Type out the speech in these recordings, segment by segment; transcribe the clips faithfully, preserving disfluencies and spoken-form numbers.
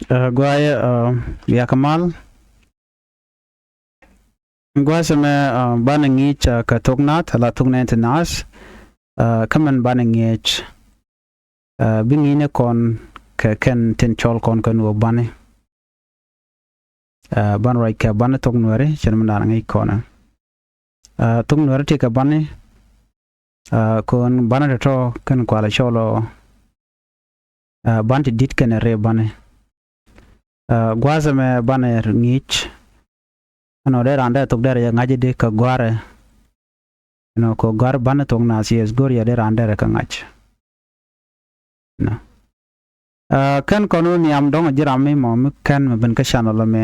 Ɛ, guayɛ, ɛ, bia kɛ mal. Gua̱a̱th ɛmɛ, ɛ, banɛ ŋi̱i̱c, ɛ, kɛ thok naath, la thok nɛn ti naath. Ɛ, kä mɛn banɛ ŋi̱i̱c, ɛ, bi ŋi̱i̱c ni kɔn kɛ kɛn tin cɔl kɔn kɛ nuɔɔk bani. Ɛ, ban ruac kɛ bani thok nuɛri, cɛn mi naan ŋi̱i̱c kɔn. Ɛ, thok nuɛri ti kɛ bani, ɛ, kɔn bani tɔ̱tɔ̱ kɛn kualɛ cɔl ɔ, ɛ, ban ti di̱t kɛnɛ rɛy bani. Ɛ, gua̱a̱th ɛmɛ banɛ ŋi̱i̱c. Ɛnɔ dee raan dee thok derɛ jɛ ŋa̱c di kɛ gɔ̱a̱rɛ. Ɛnɔ kɛ gɔ̱a̱r bani thok naath, yes, go̱o̱r yɛ dee raan derɛ kɛ ŋa̱c. Nɔ. Ɛ, kɛn kɔn wä nhiam dɔ̱ŋ ji̱ ram mi mɔ mi kɛn mi ben kä channel ɛmɛ.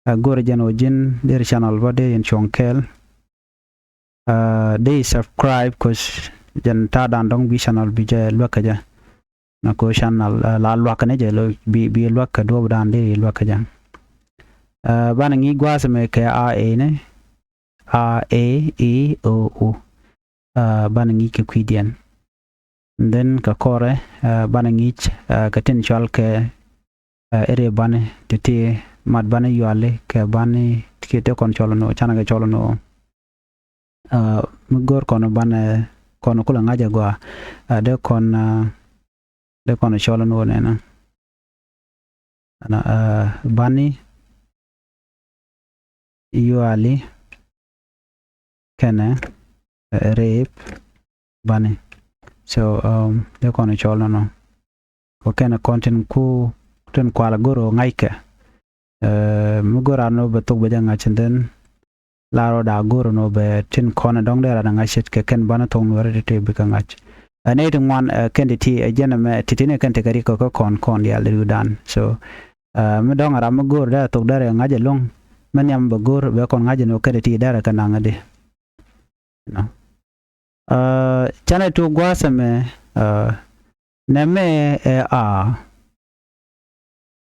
Ɛ, go̱o̱r jɛn wä ji̱n dee channel bä dee in cuɔ̱ŋ kɛɛl. Ɛ, dee subscribe, 'cause jɛn ta̱a̱ dan dɔ̱ŋ bi channel bi jɛ luäk kä jɛ. Nɔ ko channel, ɛ, la luäk ni jɛ lo bi, bi luäk kä duɔ̱p dan dee luäk kä jɛ. Ɛ, banɛ ŋi̱i̱c gua̱a̱th ɛmɛ kɛ a, e ni. A, e, i, o, u. Ɛ, banɛ ŋi̱i̱c kɛ kui̱diɛn. And then kɛ kɔrɛ, ɛ, banɛ ŋi̱i̱c, ɛ, kɛ tin cɔal kɛ, ɛ, rɛy bani, ti ti mat bani yuali kɛ bani kiɛ ti kɔn cɔl nɔ, canɛ kɛ cɔl nɔ. Ɛ, mi go̱o̱r kɔn banɛ, kɔn kulɛ ŋa̱c a gɔaa. Ɛ, dee kɔn, ɛ, dee kɔn cɔl nɔ nɛnɛ. Ɛnɔ, ɛ, bani yuali kɛnɛ, ɛ, rɛy bani. So, um, dee kɔn cɔl nɔ nɔ. Kɔ kɛnɛ kɔn tin ku, tin kualɛ go̱o̱r ɔ ŋa̱ckɛ. Ɛ, mi go̱o̱r an nɔ bɛ thok bɛ jɛ ŋa̱c, and then la rɔ da go̱o̱r nɔ bɛ tin kɔn dɔ̱ŋ dee ran ŋa̱c ce̱tkɛ kɛn banɛ thok nuɛri ti ti bikɛ ŋa̱c. Ɛ, nɛy ti ŋuan, ɛ, kɛn ti ti, ɛ, jɛn ɛmɛ ti ti ni kɛn ti kɛ ri kɔ kä kɔn kɔn diaal di wi̱dan. So, ɛ, mi dɔ̱ŋ ram mi go̱o̱r dee thok derɛ ŋa̱c ɛlɔ̱ŋ. Mi nhiam bɛ go̱o̱r bɛ kɔn ŋa̱c ɛn ɔ kɛn ti ti derɛ kɛ naŋ di. Nɔ. Ɛ, canɛ tok gua̱a̱th ɛmɛ, ɛ, nɛmɛ ɛ a.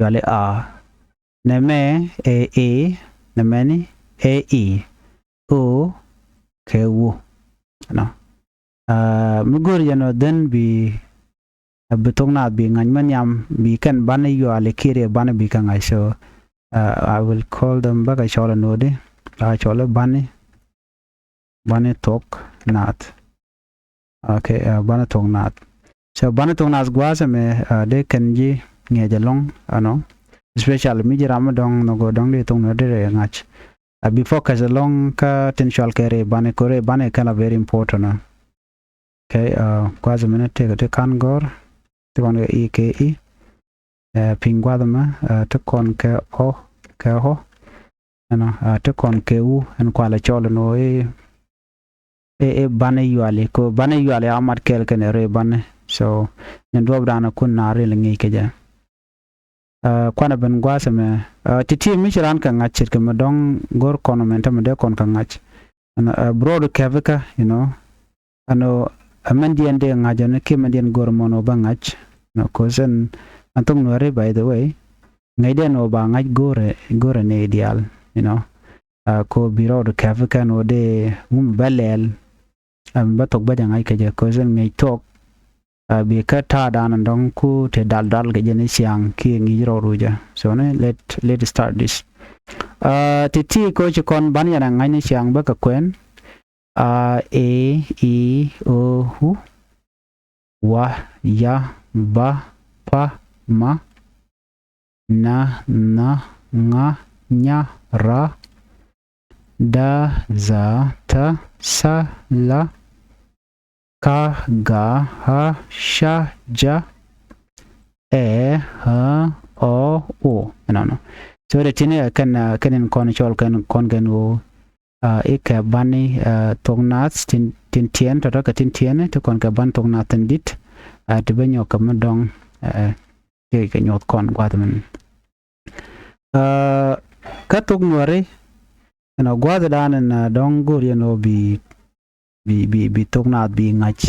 Yuali a. Nɛmɛ ɛ e, nɛmɛni ɛ i. O kɛ u. Nɔ. Ɛ, mi go̱o̱r jɛn ɔ then bi, ɛ, bi thok naath bi ŋa̱c mi nhiam bi kɛn bani yuali kiɛ rɛy bani bi kɛ ŋa̱c. So, ɛ, I will call them, bä kɛ cɔl ɛ nöödi. Bä kɛ cɔl ɛ bani. Bani thok naath. Okay, ɛ, bani thok naath. So bani thok naath gua̱a̱th ɛmɛ, ɛ, dee kɛn ji̱ ŋi̱eec ɛlɔ̱ŋ, ɛnɔ. Especially mi ji̱ ram mi dɔ̱ŋ nhɔk ɣöö dɔ̱ŋ dee thok nuɛri derɛ ŋa̱c. Ɛ, bi focus ɛlɔ̱ŋ kä tin cɔal kɛ rɛy bani, kɛ rɛy bani kɛn la very important, ɛ. Okay, ɛ, gua̱a̱th ɛmɛ ni tëëkɛ ti ka̱n gɔ̱r, ti kɔn kɛ i kɛ i. Ɛ, piny gua̱a̱th ɛmɛ, ɛ, ti kɔn kɛ ɔ, kɛ ɔ. Ɛnɔ, ɛ, ti kɔn kɛ u, ɛn kualɛ cɔl ɛn ɣöö i̱, i̱, i̱ bani yuali, kɛ ɣöö bani yuali a mat kɛɛl kɛnɛ rɛy bani. So, ni duɔ̱ɔ̱pdan ɛ kun naar ril ŋi̱i̱c kɛ jɛ. Ɛ, kuanɛ ben gua̱a̱th ɛmɛ, ɛ, ti̱ti̱ mi ci raan kɛ ŋa̱c ce̱tkɛ mi dɔ̱ŋ go̱r kɔn mɛn tämɛ dee kɔn kɛ ŋa̱c. Ɛnɔ, ɛ, bi rɔɔdu kɛpikä, you know. Ɛnɔ, ɛ mɛn diɛn dee ŋa̱c ɛn kiɛ mɛn diɛn go̱r mɔn ɔ bä ŋa̱c. Ɛnɔ, 'cause ɛn, ɛn thok nuɛri, by the way. Ŋäcdɛ ɛn ɣöö ba ŋa̱c go̱rɛ, go̱rɛ nɛy diaal, you know. Ɛ, kɛ ɣöö bi rɔɔdu kɛpikä ɛn ɣöö dee wum bä lɛl. Ɛm, bä thok bä jɛ ŋa̱c kɛ jɛ, 'cause ɛn ŋäc thok. Ɛ, bi kä ta̱a̱dan dɔ̱ŋ ku te dal dal kɛ jɛ ni ciaŋ kiɛ ŋi̱i̱c rɔɔdu jɛ. So ni, let, let start this. Ɛ, ti̱ti̱ kɛ ɣöö ci kɔn ban yɛn ɛ ŋa̱c ni ciaŋ bä kɛ kuɛn. A, e, i, o, u. Wa, ya, ba, pa, ma. Na, nha, ŋa, nya, ra. Da, dha, ta, tha, la. Ka, ga, ha, ca, ja. Ɛ, ä, ɔ, o. Ɛnɔnɔ. So dee tin, ɛ, kɛn, ɛ, kɛn in kɔn cɔl kɛn kɔn kɛn ɣöö, ɛ, i̱ kɛ bani, ɛ, thok naath tin, tin tiɛɛn, tɔ̱tɔ̱ kɛ tin tiɛɛn, ti kɔn kɛ ban thok naath tin di̱t, ɛ, ti bä nyɔk kɛ mi dɔ̱ŋ, ɛ, ti kɛ nyuɔth kɔn gua̱a̱th min. Ɛ, kä thok nuɔri, ɛn ɔ gua̱a̱thdan ɛn, ɛ, dɔ̱ŋ go̱o̱r yɛn ɣöö bi, bi, bi, bi thok naath bi ŋa̱c.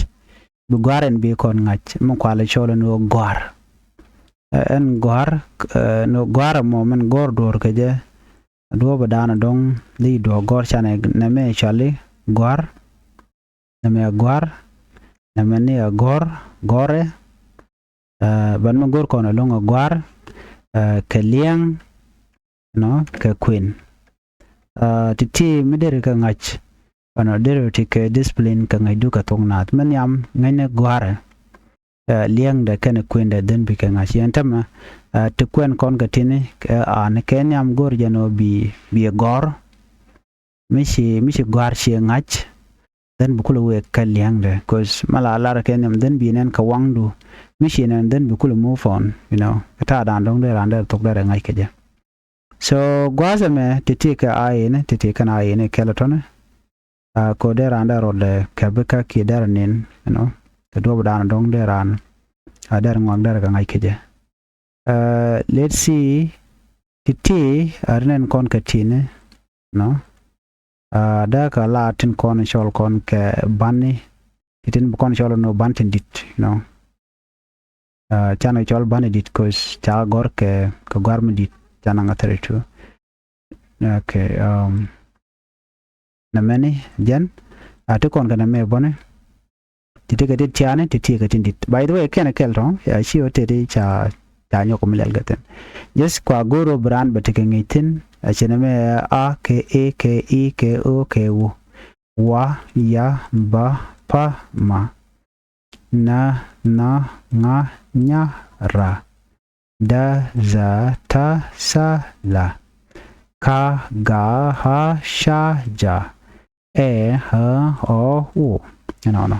Bi gɔ̱a̱r ɛn bi kɔn ŋa̱c. Mi kualɛ cɔl ɛn ɣöö gɔ̱a̱r. Ɛ, ɛn gɔ̱a̱r, ɛ, ɛn ɣöö gɔ̱a̱r ɛmɔ min gɔ̱r duɔ̱ɔ̱r kɛ jɛ. Duɔ̱ɔ̱p ɛ da̱a̱n ɛ dɔ̱ŋ dee duɔ̱ɔ̱r gɔ̱r canɛ nɛmɛ cɔali gɔ̱a̱r. Nɛmɛ ɛ gɔ̱a̱r. Nɛmɛ ni ɛ gɔ̱r, gɔ̱rɛ. Ɛ, bän mi go̱r kɔn ɛlɔ̱ŋ ɛ gɔ̱a̱r. kɛ liɛŋ, you know, kɛ kuën. Ti̱ti̱ mi deri kɛ ŋa̱c, you know, deri ti kɛ discipline kɛ ŋa̱cdu kɛ thok naath. Mi nhiam ŋäcnɛ gɔ̱a̱rɛ, liɛŋdɛ kɛnɛ kuëndɛ dhän bi kɛ ŋa̱c. Yɛn täämɛ ti kuɛn kɔn kɛ ti̱ni, an kɛ nhiam go̱o̱r jɛn ɣöö bi, bi gɔ̱r. Mi ci, mi ci gɔ̱a̱r ci ŋa̱c, dhän bi kulɛ wëë kɛ liɛŋdɛ, 'cause mi la lar kɛ nhiam dhän bi nɛn kɛ waŋdu. Mi ci nɛn dhän bi kulɛ move on, you know, kɛ ta̱a̱dan dɔ̱ŋ dee raan dee thok dee rɛ ŋa̱c kɛ jɛ. So gua̱a̱th ɛmɛ ti̱ti̱ kɛ a ini, ti̱ti̱ kɛn a ini kɛl tɔ̱nɛ. Ko dee raan dee rɔɔdɛ kɛ bi kä kiɛ dee rɛ nin, you know, kɛ duɔ̱ɔ̱pdan dɔ̱ŋ dee raan a dee rɛ ŋɔak dee rɛ kɛ ŋa̱c kɛ jɛ. Let's see, ti̱ti̱ a ri nɛn kɔn kɛ ti̱ni, you know. Dee kɛ la tin kɔn cɔl kɔn kɛ bani, ti tin bi kɔn cɔl ni ban tin di̱t, you know. Canɛ cɔl bani di̱t 'cause ca gɔ̱r kɛ, kɛ gɔ̱a̱r mi di̱t, canɛ ŋa̱ thirty-two. Okay. Nɛ mɛni jɛn a ti kɔn kɛ nɛ mɛ bäni. Ti̱ti̱ kɛ ti tiani, ti̱ti̱ kɛ ti di̱t. By the way, kɛn kɛl tɔ̱, ya ci ɣä teti ca, ca nyɔk mi lɛl kɛ thi̱n. Just kua go̱o̱r ɣöö bi raan bɛ ti kɛ ŋi̱i̱c thi̱n. A ci nɛ mɛ a kɛ e kɛ i kɛ o kɛ u. Wa, ya, ba, pa, ma. Na, nha, ŋa, nya, ra. Da, dha, ta, tha, la. Ka, ga, ha, ca, ja. Ɛ, ä, ɔ, u. Inɔnɔ.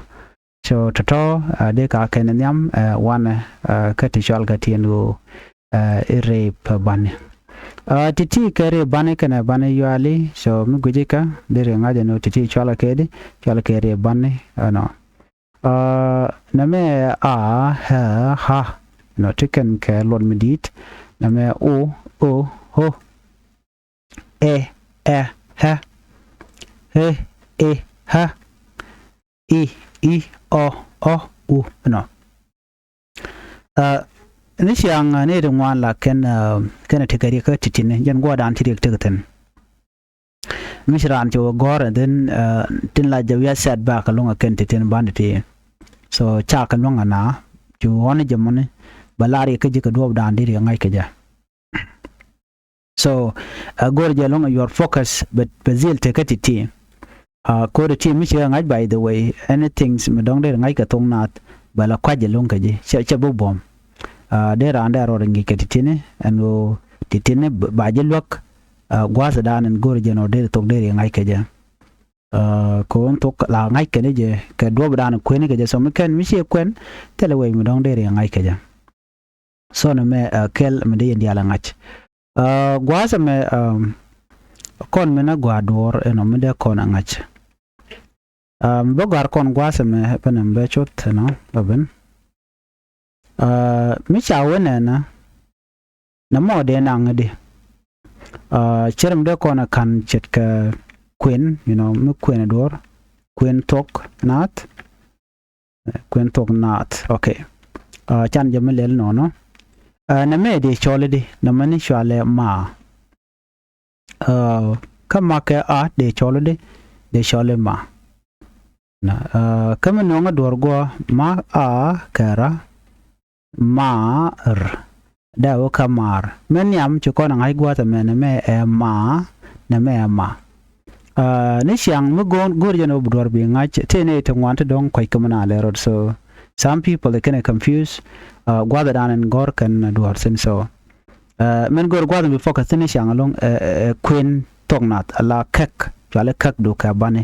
So tɔ̱tɔ̱ dee ka kɛn nhiam wanɛ kä ti cɔal kɛ tiɛn ɣöö i̱ rep bani. Ti̱ti̱ kɛ rep bani kɛnɛ bani yuali. So mi guici kä dee ri ŋa̱c ɛn ɣöö ti̱ti̱ cɔal kɛ di, cɔal kɛ rep bani ɛnɔ. Nɛmɛ a, ɛ, ɣa. Nɔ ti kɛn kɛ luɔt mi di̱i̱t. Nɛmɛ o, o, o. Ɛ, ɛ, ɛ. Ɛ, ɛ, ɛ. I, i, ɔ, ɔ, u. Nɔ. Ni ciaŋ ni ti ŋuan la kɛn, kɛn ti kɛ riɛk kä ti̱ti̱ni, jɛn guɔdan ti riɛk ti kɛ thi̱n. Mi ci raan ci wä gɔ̱r, and then tin la jɛ wi̱i̱ a set back alɔŋ a kɛn ti tin ban ti. So ca kɛ luäŋ ana ci wä ɣɔn jɛ mɔni bɛ lar yɛ kä ji̱ kɛ duɔɔp dan diri ŋa̱c kɛ jɛ. So a go̱r jɛ alɔŋ your focus bɛ, bɛ dhil tekä ti ti. Ko̱ri ti mi ci ŋa̱c, by the way, anything mi dɔ̱ŋ diri ŋa̱c kɛ thok naath bɛ la kuac alɔŋ kɛ ji̱, cɛ, cɛ bi buɔ̱m. Dee raan dee rɔɔd ŋi̱i̱c kɛ ti tini ɛn ɣöö ti tini ba ji̱ luäk. Gua̱a̱th dan in go̱o̱ri jɛn ɔ deri thok deri ŋa̱c kɛ jɛ. Kɛ ɣöö thok la ŋa̱c kɛn jɛ kɛ duɔ̱ɔ̱p dan kueni kɛ jɛ, so mi kɛn mi ciɛ kuɛn thilɛ wec mi dɔ̱ŋ deri ŋa̱c kɛ jɛ. So nɛmɛ kɛl mi dee yɛn diaal ɛ ŋa̱c. Gua̱a̱th ɛmɛ kɔn mi na gua̱a̱r duɔ̱ɔ̱r ɛnɔ mi dee kɔn ɛ ŋa̱c. Mi bä gɔ̱a̱r kɔn gua̱a̱th ɛmɛ bä nɛm bɛ cuth ɛnɔ bä ben. Mi ca wä nɛnɛ, nɛmɔ dee naŋ di. Cɛ ram dee kɔn a ka̱n ce̱tkɛ kuën, you know, mi kuën a duɔ̱ɔ̱r, kuën thok naath. Kuën thok naath. Okay. Can jɛ mi lɛl nɔnɔ. Nɛmɛ dee cɔl di, nɛmɛ ni cɔalɛ ma. Kä ma kɛ a dee cɔl di, dee cɔl ma. Kä mi nɔŋ a duɔ̱ɔ̱r guɔ ma a kɛ ra, maar. Dee wä kä maar. Mi nhiam ci kɔn a ŋa̱c gua̱a̱th ɛmɛ, nɛmɛ ɛ ma, nɛmɛ ɛ ma. Ni ciaŋ mi go̱o̱r, go̱o̱r jɛn ɣöö bi duɔ̱ɔ̱r bi ŋa̱c, tëë ni ti ŋuan ti dɔ̱ŋ kua̱c kä mi na lɛ rot. So some people they kɛn ɛ confuse gua̱a̱th dan in gɔ̱r kɛn duɔ̱ɔ̱r thi̱n. So min go̱o̱r gua̱a̱th in bi focus thi̱n ni ciaŋ alɔ̱ŋ ɛ kuën thok nath ala kɛk, cuali kɛk du kɛ bani.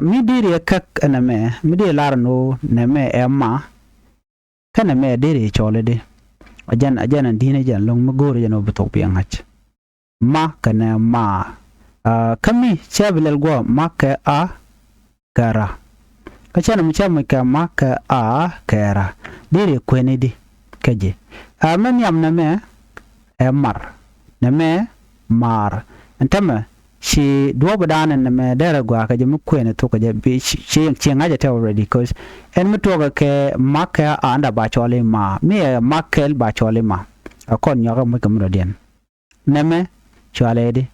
Mi diri ɛ kɛk ɛ nɛmɛ, mi diri lar ni ɣöö nɛmɛ ɛ ma. Kä nɛmɛ deri cɔl di. A jɛn, a jɛn an di̱n a jɛn lo̱ŋ mi go̱o̱r jɛn ɔ bi thok bi a ŋa̱c. Ma kɛnɛ ma. Kä mi cɛ bi lɛl guɔ ma kɛ a kɛ ra. Kä cɛ nɛmɛ cɛ muc kɛ ma kɛ a kɛ ra. Deri kueni di kä ji̱. Ɛ mɛ nhiam nɛmɛ ɛ mar. Nɛmɛ maar. Ɛn tämɛ ci duɔ̱ɔ̱p dan ɛn mɛ derɛ gɔaa kɛ jɛ mi kuën ɛ thok kɛ jɛ bi ci, ci, ci ŋa̱c ɛ tɛ already, 'cause ɛn mi tuɔɔk kɛ ma kɛ a anda ba cɔl i̱ ma, mi ɛ ma kɛl ba cɔl i̱ ma. A kɔn nyɔk ɛ muc kɛ mi dɔ̱diɛn. Nɛmɛ cɔalɛ di.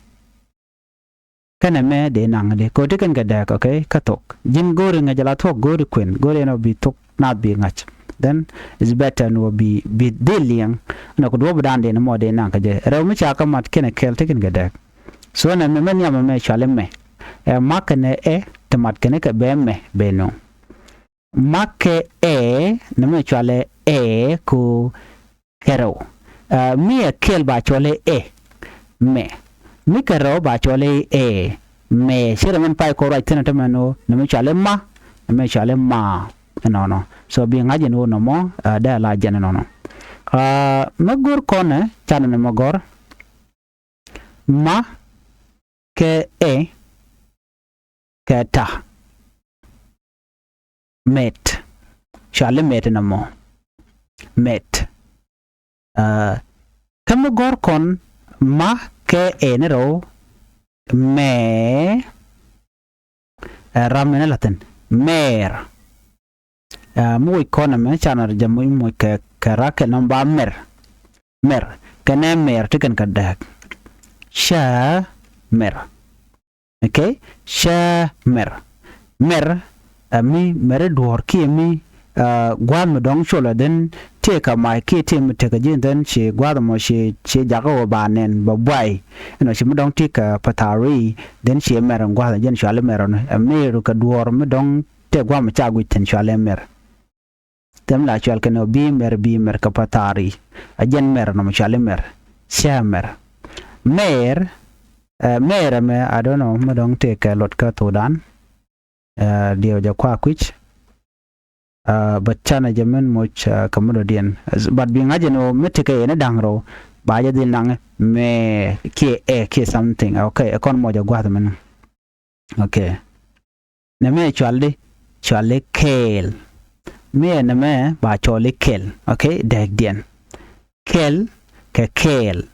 Kä nɛmɛ dee naŋ di. Kɛ ɣöö ti kɛn kɛ dääk, okay, kä thok. Ji̱n go̱o̱ri ŋäc ala thuɔ̱k, go̱o̱ri kuën, go̱o̱ri ɛn ɔ bi thok naath bi ŋa̱c. then it's better ni wä bi, bi dhil liɛŋ. Nɛ ku duɔ̱ɔ̱p dan dee ni mɔ dee naŋ kä jɛ. Rɛw mi ca kä mat kɛnɛ kɛɛl ti kɛn kɛ dɛk. So nɛ mɛ, mɛ nhiam mɛ cɔali mɛ. Ɛ mak kɛnɛ ɛ ti mat kɛnɛ kɛ bɛ mɛ bɛ nuŋ. Mak kɛ ɛ, nɛ mɛ cɔali ɛ ko kɛ rɛw. Ɛ, mi ɛ kɛl ba cɔali ɛ, mɛ. Mi kɛ rɛw ba cɔali ɛ, mɛ. Cɛ rɛ mɛn pay kɔ ruac thin ɛ tämɛ ni ɣöö nɛ mɛ cɔali ma, nɛ mɛ cɔali ma. Ɛnɔnɔ. So bi ŋa̱c ɛn ɣöö nɔmɔ, ɛ, dee a la jɛn ɛnɔnɔ. Ɛ, mɛ go̱r kɔnɛ, canɛ nɛ mɛ gɔ̱r. Ma kɛ ɛ kɛ ta. Mɛt. Cɔali mɛt nɔmɔ. Mɛt. Ɛ, kä mi gɔ̱r kɔn ma kɛ ɛ ni rɛw mɛ. Ɛ, ram mi ni la̱thin. Mɛɛr. Ɛ, mi wec kɔn ɛmɛ canɛ jɛ moc moc kɛ, kɛ rak kɛ nɔm ba mɛr. Mɛr. Kɛnɛ mɛr ti kɛn kɛ dääk. Cä mɛr. Okay? Cä mɛr. Mɛr, ɛ, mi mɛr i̱ duɔ̱ɔ̱r kiɛ mi, ɛ, gua̱a̱th mi dɔ̱ŋ colɛ dhen tëë kɛ mac kiɛ tëë mi tekɛ ji̱ dhen ci gua̱a̱th ɛmɔ ci, ci jakä wä ba nɛn bɛ buay. Inɔ ci mi dɔ̱ŋ ti kɛ pɛthaari dhen ci mɛr in gua̱a̱th in jɛn cuali mɛr ɔni. Ɛ mi rukɛ duɔ̱ɔ̱r mi dɔ̱ŋ tëë gua̱a̱th mi ca guic thi̱n cuali mɛr. Thɛm la cual kɛn ɔ bi mɛr, bi mɛr kɛ pɛthaari. A jɛn mɛr nɔmɔ cuali mɛr. Cä mɛr. Mɛr, ɛ, mɛr ɛmɛ, I don't know, mi dɔ̱ŋ tëë kɛ luɔt kä thokdan. Ɛ, diɛw jɛ kua kui̱c. Ɛ, but canɛ jɛ min moc, ɛ, kɛ mi dɔ̱diɛn. But bi ŋa̱c ɛn ɣöö mi tekɛ yɛn i̱ da̱ŋ rɛw, ba jɛ dhil naŋ mɛ kiɛ ɛ kiɛ something. Okay, ɛ kɔn mɔc ɛ gua̱th min. Okay. Nɛmɛ cualdi, cualdi kɛɛl. Mi ɛ nɛmɛ ba cɔɔli kɛl. Okay, dɛɛkdiɛn. Kɛl kɛ kɛɛl.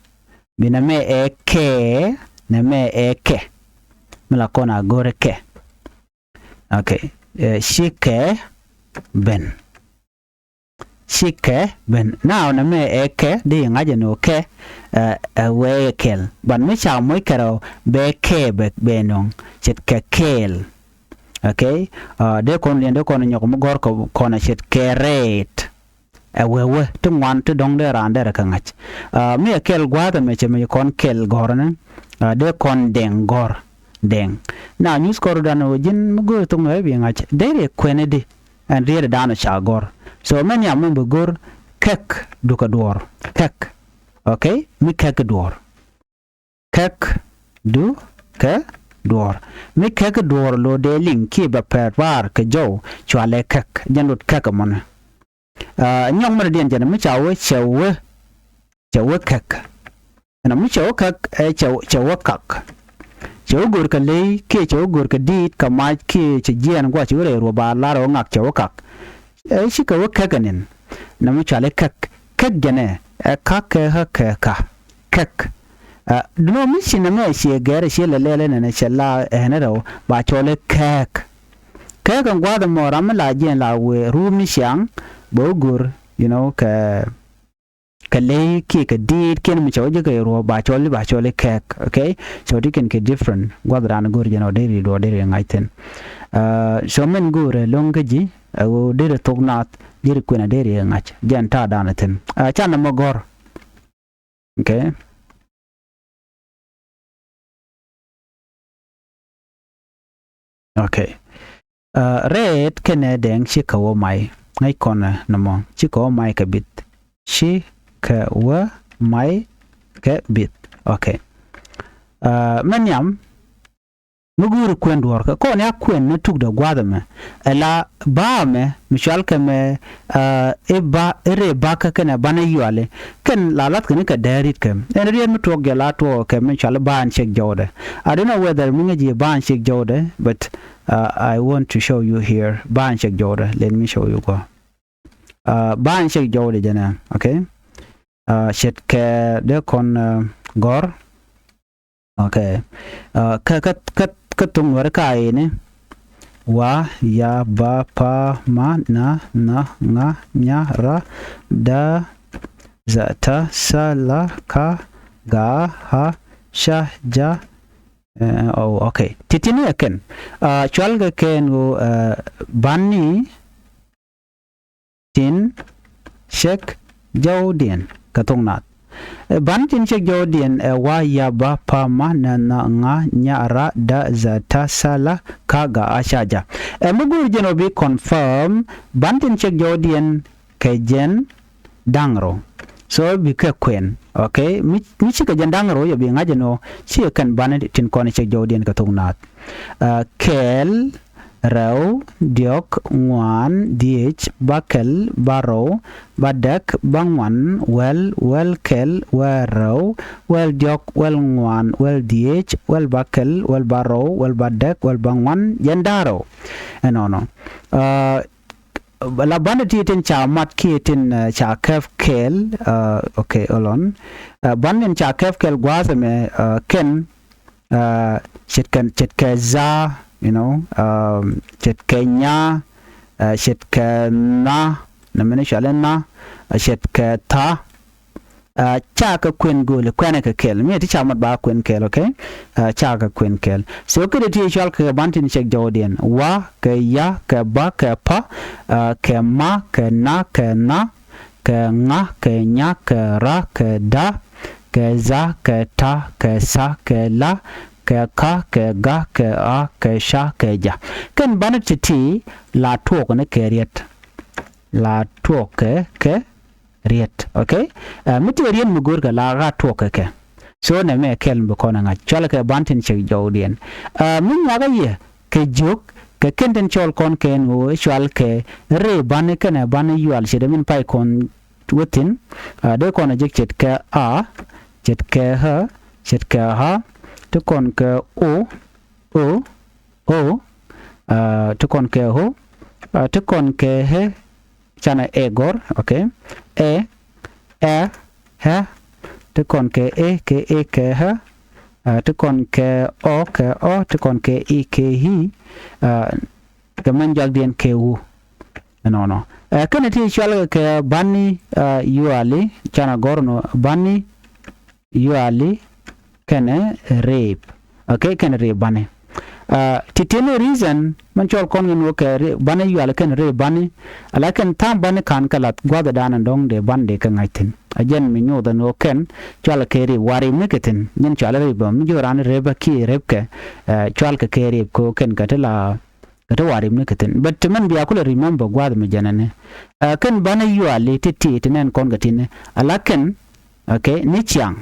Bi nɛmɛ ɛ kɛ, nɛmɛ ɛ kɛ. Mi la kɔn a go̱rɛ kɛ. Okay. Ɛ, cikɛ ben. Cikɛ ben. Now nɛmɛ ɛ kɛ, di ŋa̱c ɛn ɣöö kɛ, ɛ, ɛ wee kɛl. But mi ca moc kɛ rɛw bɛ kɛ bɛ, bɛ nöŋ. Ce̱tkɛ kɛɛl. Okay? Ɛ, dee kɔn liɛn, dee kɔn nyɔk mi gɔ̱r kɔ, kɔn a ce̱tkɛ rɛɛt. Ɛ wee wee, ti ŋuan ti dɔ̱ŋ dee raan derɛ kɛ ŋa̱c. Ɛ, mi ɛ kɛl gua̱a̱th ɛmɛ cɛ mi kɔn kɛl gɔ̱rä ni, ɛ, dee kɔn dɛŋ gɔ̱r, dɛŋ. Now nyuth kɔr dan ɣöö ji̱n mi go̱o̱r thok ni ɛ bi ŋa̱c. Derɛ kuɛn idi. Ɛn riet dan ca gɔ̱r. So mɛn yam mɛn bi go̱r kɛk dukɛ duɔ̱ɔ̱r. Kɛk. Okay? Mi kɛk duɔ̱ɔ̱r. Kɛk dukɛ duɔ̱ɔ̱r. Mi kɛk duɔ̱ɔ̱r lo dee liŋ kiɛ bɛ pɛr baar kɛ jɔw cualɛ kɛk. Jɛn lot kɛk ɛmɔnɛ. Ɛ, nyɔk mɛn diɛn jɛn mi ca wee cɛ wee. Cɛ wee kɛk. Ɛn mi cɛ wä kɛk, ɛ, cɛ, cɛ wä kak. Cɛ wä go̱r kɛ ley kiɛ cɛ wä go̱r kɛ di̱i̱t kɛ mac kiɛ cɛ jiɛɛn gua̱c cɛ wä rɛy ruɔ ba lar wä ŋak cɛ wä kak. Ɛ, cikɛ wä kɛk ɛn in. Nɛ mi cuali kɛk. Kɛk jɛnɛ ɛ kak kɛ kä kɛ ka. Kɛk. Ɛ, dunɔ mi ci nɛmɛ ciɛ gɛr ciɛ lɛ lɛl ɛn ɛn cɛ la ɛn rɛw ba cɔl ɛ kɛk. Kɛk ɛn gua̱th ɛmɔ ram mi la jiɛɛn la wëë ruu mi ciaŋ bɛ wä go̱r, you know, kɛ kɛ ley kiɛ kɛ diit kiɛn mi cɛ wä ji̱ kɛ ruɔ̱ ba cɔl i̱ ba cɔl i̱ kɛɛk. Okay? Cɛ wä ti kɛn kɛ different gua̱th raan go̱r jɛn ɔ deri duɔ deri ŋa̱c thi̱n. Ɛ, cɛ wä min go̱o̱rɛ lo̱ŋ kä ji̱ ɛ ɣöö deri thok naath deri kuɛn ɛ deri ŋa̱c jɛn ta̱a̱ daanɛ thi̱n. Ɛ, canɛ mɔ gɔ̱r. Okay? Okay. Ɛ, rɛɛt kɛnɛ dɛŋ cikɛ wä may. Ŋäc kɔnɛ nɔmɔ. Cikɛ wä may kɛ bith. Cikɛ wä may kɛ bith. Okay. Ɛ, mɛ nhiam mi guuri kuɛn duɔ̱ɔ̱rkä kɔn ya kuɛn ni tukdɛ gua̱a̱th ɛmɛ. Ɛ la ba ɛmɛ mi cual kɛ mɛ, ɛ, i̱ ba, i̱ ree bakä kɛnɛ banɛ yuali. Kɛn la lath kɛn i̱ kɛ dee ri̱t kɛ. Ɛn riet mi tuɔɔk jɛ la tuɔɔk kɛ mi cual i̱ baan cek jɔwdɛ. I don't know whether mi ŋäc ji̱ baan cek jɔwdɛ, but, uh, I want to show you here. Baan cek jɔwdɛ. Let me show you kɔ. Uh, baan cek jɔwdɛ jɛnɛ. Okay. Uh, ce̱tkɛ dee kɔn, uh, gɔ̱r. Okay. Uh, kä, kä, kä, kä thok Nuäri ka ini. Wa, ya, ba, pa, ma, na, nha, ŋa, nya, ra, da, za, ta, sa, la, ka, ga, ha, ca, ja. Uh, oh, okay. Ti̱ti̱ ni ɛ kɛn. Uh, cual kɛ kɛn ɣöö, uh, bani tin ciek jɔwdiɛn kɛ thok naath. Ɛ, ban tin ciek jɔwdiɛn ɛ wa, ya, ba, pa, ma, nɛ, nha, ŋa, nya, ra, da, dha, ta, tha, la, ka, ga, a, ca, ja. Ɛ, mi go̱o̱r jɛn ɔ bi confirm ban tin ciek jɔwdiɛn kɛ jɛn da̱ŋ rɛw. So bikɛ kuɛn. Okay, mi, mi cikɛ jɛn da̱ŋ rɛw, yɛ bi ŋa̱c ɛn ɣöö cikɛ kɛn ban tin kɔn ciek jɔwdiɛn kɛ thok naath. Ɛ, kɛl, rɛw, diɔ̱k, ŋuan, dhieec, bäkɛl, bärɔw, bädäk, bäŋuan, wäl, wäl kɛl, wäl rɛw, wäl diɔ̱k, wäl ŋuan, wäl dhieec, wäl bäkɛl, wäl bärɔw, wäl bädäk, wäl bäŋuan, jɛn da̱ŋ rɛw. Ɛnɔnɔ. Ɛ, la ban ti tin ca mat kiɛ tin, ɛ, ca kɛp kɛɛl. Ɛ, okay, hold on. Ɛ, ban tin ca kɛp kɛɛl gua̱a̱th ɛmɛ, ɛ, kɛn, ɛ, ce̱tkɛ, ce̱tkɛ dha, you know, ɛ, ce̱tkɛ nya, ɛ, ce̱tkɛ nha, nɛmɛ ni cɔal i̱ nha, ɛ, ce̱tkɛ tha. Ɛ, ca kɛ kuɛn gööli, kuɛnɛ kɛ kɛl. Mi ti ca mat ba kuɛn kɛl, okay? Ɛ, ca kɛ kuɛn kɛl. So kɛ ti ti cɔal kɛ ban tin ciek jɔwdiɛn. Wa, kɛ ya, kɛ ba, kɛ pa, ɛ, kɛ ma, kɛ na, kɛ nha, kɛ ŋa, kɛ nya, kɛ ra, kɛ da, kɛ dha, kɛ ta, kɛ tha, kɛ la, kɛ ka, kɛ ga, kɛ a, kɛ ca, kɛ ja. Kɛn banɛ ti ti la tuɔɔk ni kɛ riet. La tuɔɔk kɛ, kɛ riet. Okay? Ɛ, mi tëë riet mi go̱o̱rkɛ la ɣa̱ tuɔɔk kɛ kɛ. So nɛmɛ kɛl mi bi kɔn ɛ ŋa̱c. Cɔalkɛ ban tin ciek jɔwdiɛn. Ɛ, mi nyuakä yɛ kɛ jiök kɛ kɛn tin cɔl kɔn kɛ ɛn ɣöö cɔalkɛ rɛy bani kɛnɛ bani yual ce̱t min pay kɔn wä thi̱n. Ɛ, dee kɔn ɛ jek ce̱tkɛ a, ce̱tkɛ ɣä, ce̱tkɛ ɣa, ti kɔn kɛ o, o, o, ɛ, ti kɔn kɛ ɣo, ɛ, ti kɔn kɛ ɣɛ, canɛ ɛ gɔ̱r, okay. Ɛ, ɛ, ɛ, ti kɔn kɛ e, kɛ e, kɛ ɛ, ɛ, ti kɔn kɛ ɔ, kɛ ɔ, ti kɔn kɛ i, kɛ i, ɛ, kɛ mɛn jɔakdiɛn kɛ wu. Ɛnɔnɔ. Ɛ, kɛnɛ ti cɔalkɛ kɛ bani, ɛ, yuali, canɛ gɔ̱r nɔ bani yuali kɛnɛ rɛy. Okay, kɛnɛ rɛy bani. Ɛ, ti tin reason min cɔl kɔn kɛ ɛn ɣöö kɛ rɛy bani yuali kɛnɛ rɛy bani. Ala kɛn tha̱a̱ŋ bani ka̱n kɛ lath gua̱thdan ɛn dɔ̱ŋ dee ban dee kɛ ŋa̱c thi̱n. Ɛ jɛn mi nyothɛ ɛn ɣöö kɛn cɔalkɛ kɛ rɛy wa rɛy mi kɛ thi̱n. Nyin cɔalɛ rɛy bä mi jiök raan rɛy bä kiɛ rɛy kɛ, ɛ, cɔalkɛ kɛ rɛy kɛ ɣöö kɛn kɛ ti la kɛ ti wa rip ni kɛ thi̱n. But ti mɛn bia kulɛ remember gua̱a̱th mi jɛn ɛni. Ɛ, kɛn banɛ yuali ti ti ti nɛn kɔn kɛ ti̱ni. Ala kɛn, okay, ni ciaŋ.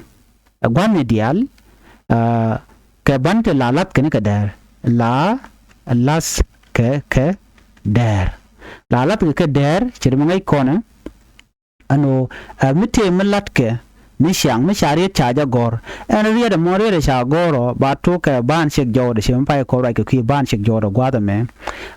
Ɛ, gua̱a̱th ni diaal, ɛ, kɛ ban ti la lath kɛn kɛ dɛɛr. La lath kɛ kɛ dɛɛr. La lath kɛ kɛ dɛɛr, ce̱t mi ŋäc kɔnɛ. Ɛn ɣöö, ɛ, mi tëë mi la̱tkɛ ni ciaŋ mi ca riet ca jɛ gɔ̱r. Ɛn riet ɛmɔ riet ɛ ca gɔ̱r ɔ ba tuɔk kɛ ban ciek jɔwdɛ, ci mi pay kɔn ruac kɛ kui̱ ban ciek jɔwdɛ gua̱a̱th ɛmɛ.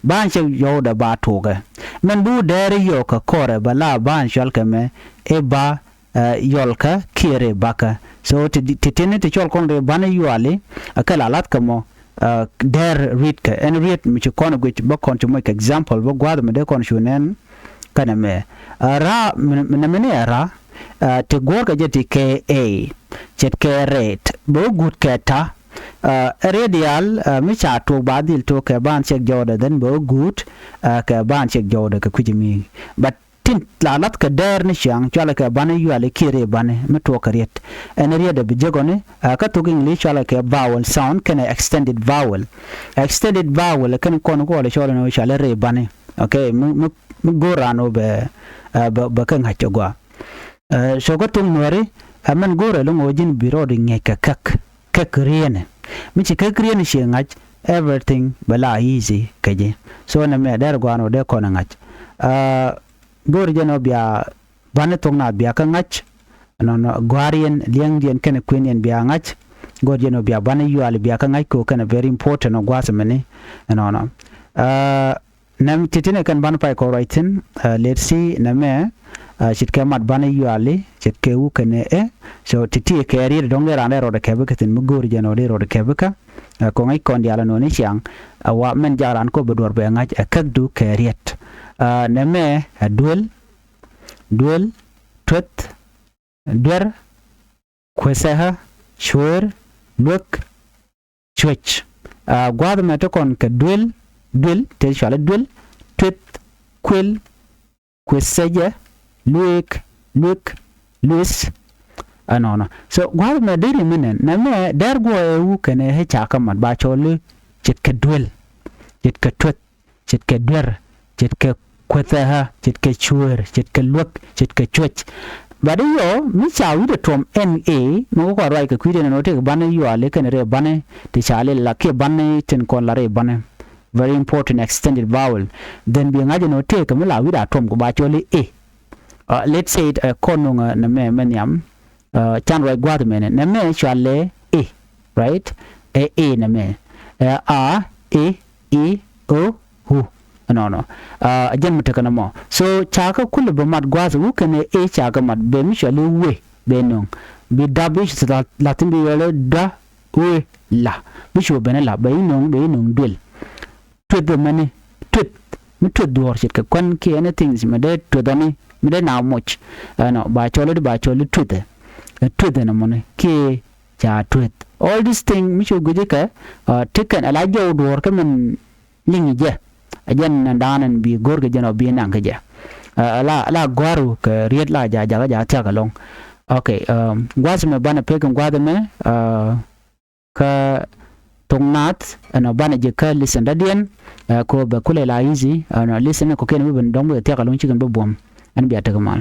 Ban ciek jɔwdɛ ba tuɔkɛ. Mɛn bi wut dɛɛr i̱ yɔɔk kɛ kɔrɛ bɛ la ban cual kɛ mɛ i̱ ba, ɛ, yɔlkä kiɛ rɛy bakä. So ti, ti, ti ni ti cɔl kɔn rɛy ban i̱ yuali, ɛ, kɛ la la̱tkɛ mɔ, ɛ, dɛɛr riet kɛ. Ɛn riet mi ci kɔn guic bä kɔn ci moc kɛ example bä gua̱a̱th ɛmɛ dee kɔn cu nɛn. Kɛnɛ mɛ, ɛ, ra, mi, mi, nɛ mini ɛ ra, ɛ, ti guɔ̱ɔ̱rkɛ jɛ ti kɛ ɛ, ce̱tkɛ rɛt, bɛ wä guut kɛ ta, ɛ, ɛ rɛt diaal, ɛ, mi ca tuɔɔk ba dhil tuɔɔk kɛ ban ciek jɔwdɛ, then bɛ wä guut, ɛ, kɛ ban ciek jɔwdɛ kɛ kui̱c mi. But tin la lath kɛ dɛɛr ni ciaŋ, cualɛ kɛ bani yuali kiɛ rɛy bani, mi tuɔɔk kɛ riet. Ɛn riet ɛ bi jek ɔni, ɛ, kä thok English cualɛ kɛ vowel sound, kɛnɛ extended vowel. Extended vowel, kɛn kɔn kuɔlɛ cɔl ɛn ɣöö cualɛ rɛy bani. Okay, mi, mi, mi go̱o̱r raan ɣöö bɛ, ɛ, bɛ, bɛ kɛ ŋa̱c ɛ gɔaa. Ɛ, so kä thok Nuääri, ɛ, mɛn go̱o̱rɛ lo̱ŋ ɣöö ji̱n bi rɔɔdɛ ŋi̱eec kɛ käk, käk rienɛ. Mi ci käk rienɛ ci ŋa̱c, everything bɛ la easy kɛ ji̱. So nɛ mɛ dɛr gɔaa ɣöö dee kɔn ɛ ŋa̱c. Ɛ, go̱o̱r jɛn ɣöö bia bani thok Naath bia kä ŋa̱c. Nɔnɔ gua̱a̱riɛn, liɛŋdiɛn kɛnɛ kuëniɛn bia ŋa̱c. Go̱o̱r jɛn ɣöö bia bani yuali bia kä ŋa̱c kɛ ɣöö kɛnɛ very important ɔ gua̱a̱th mɛni. Nɔnɔ. Ɛ, Nɛm ti̱ti̱ ni kɛn ban pay kɔ ruac thi̱n, ɛ, let's see, nɛmɛ, ɛ, ce̱tkɛ mat ban i̱ yuali, ce̱tkɛ wukɛ nɛ ɛ. So ti̱ti̱ kɛ riet dɔ̱ŋ dee raan dee rɔɔdɛ kɛpi kɛ thi̱n mi go̱o̱ri jɛn ɔ dee rɔɔdɛ kɛpi kä. Ɛ, kɔŋ i̱ kɔn diaal ɛnɔ ni ciaŋ, ɛ, wa mɛn jak raan kɔ bi duɔr bɛ ŋa̱c ɛ käkdu kɛ riet. Ɛ, nɛmɛ, ɛ, duel, duel, tueth, duer, kuecɛ ɣä, cuëër, luek, cuec. Ɛ, gua̱a̱th ɛmɛ ti kɔn kɛ duel, duel, tëë cuali duel, tueth, kuël, kueth, cɛ jɛ, lueek, luek, lueth. Ɛnɔnɔ. So gua̱a̱th mɛ deri mi nɛn nɛ mɛ dɛr guɔ ɛ wu kɛnɛ ɛ ca kä mat ba cɔl i̱ ce̱tkɛ duel, ce̱tkɛ tueth, ce̱tkɛ duer, ce̱tkɛ kuethɛ ɣä, ce̱tkɛ cueer, ce̱tkɛ luäk, ce̱tkɛ cuec. But i̱ yɔ mi ca wi̱cdɛ tuɔm ɛn ɛ mi wä kɔn ruac kɛ kui̱dɛ nɛn wä tëëk banɛ yuali kɛnɛ rɛy banɛ ti ca lil la kiɛ banɛ tin kɔn la rɛy banɛ. Very important extended vowel. Then bi ŋa̱c ɛn wä tëëk kɛ mi la wi̱cdɛ a tuɔm kɛ ba cɔl i̱ ɛ. Uh, let's say it, uh, kɔn nuŋ, uh, nɛ mɛ mɛ nhiam, uh, can ruac gua̱a̱th mɛnɛ nɛ mɛ cualɛ ɛ, right? Ɛ ɛ nɛ mɛ, ɛ a, ɛ i, o, hu. Ɛnɔnɔ. Uh, a jɛn mi tekɛ nɛ mɔ. So ca kä kulɛ bɛ mat gua̱a̱th wu kɛnɛ ɛ ca kä mat bɛ mi cualɛ wee bɛ nuŋ. Bi dap i̱ cu la̱thi̱n bi yɔlɛ da wee la. Bi cu ben ɛ la bɛ i̱ nuŋ bɛ i̱ nuŋ duel. Tueth ɛmɛni, tueth mi tueth duɔ̱ɔ̱r ce̱tkɛ kuän kiɛ anything mi dee tueth ɔni mi dee na moc. Ɛnɔ ba cɔl i̱ ba cɔl i̱ tueth ɛ, tueth ɛn ɛmɔni kiɛ ca tueth. All this thing mi cu guic ikɛ, uh, ti kɛn ala jɔw duɔ̱ɔ̱r kä min liŋ jɛ. Ɛ jɛn ɛn da̱a̱n ɛn bi go̱r kɛ jɛn ɔ bi naŋ kä jɛ. Uh, ala ala gua̱ru kɛ riet la ja̱ jakä ja̱ thiak ɛlɔ̱ŋ. Okay, um, gua̱th mɛ banɛ pek in gua̱th mɛ, uh, kä thok naath ɛnɔ banɛ ji̱ kä listen dadiɛn. Ɛ ko bɛ kulɛ la easy ɛnɔ listen kɔ kɛn bi ben dɔŋ bi thiak ɛlɔ̱ŋ cikɛn bi buɔ̱m. Ɛn bia tek mal.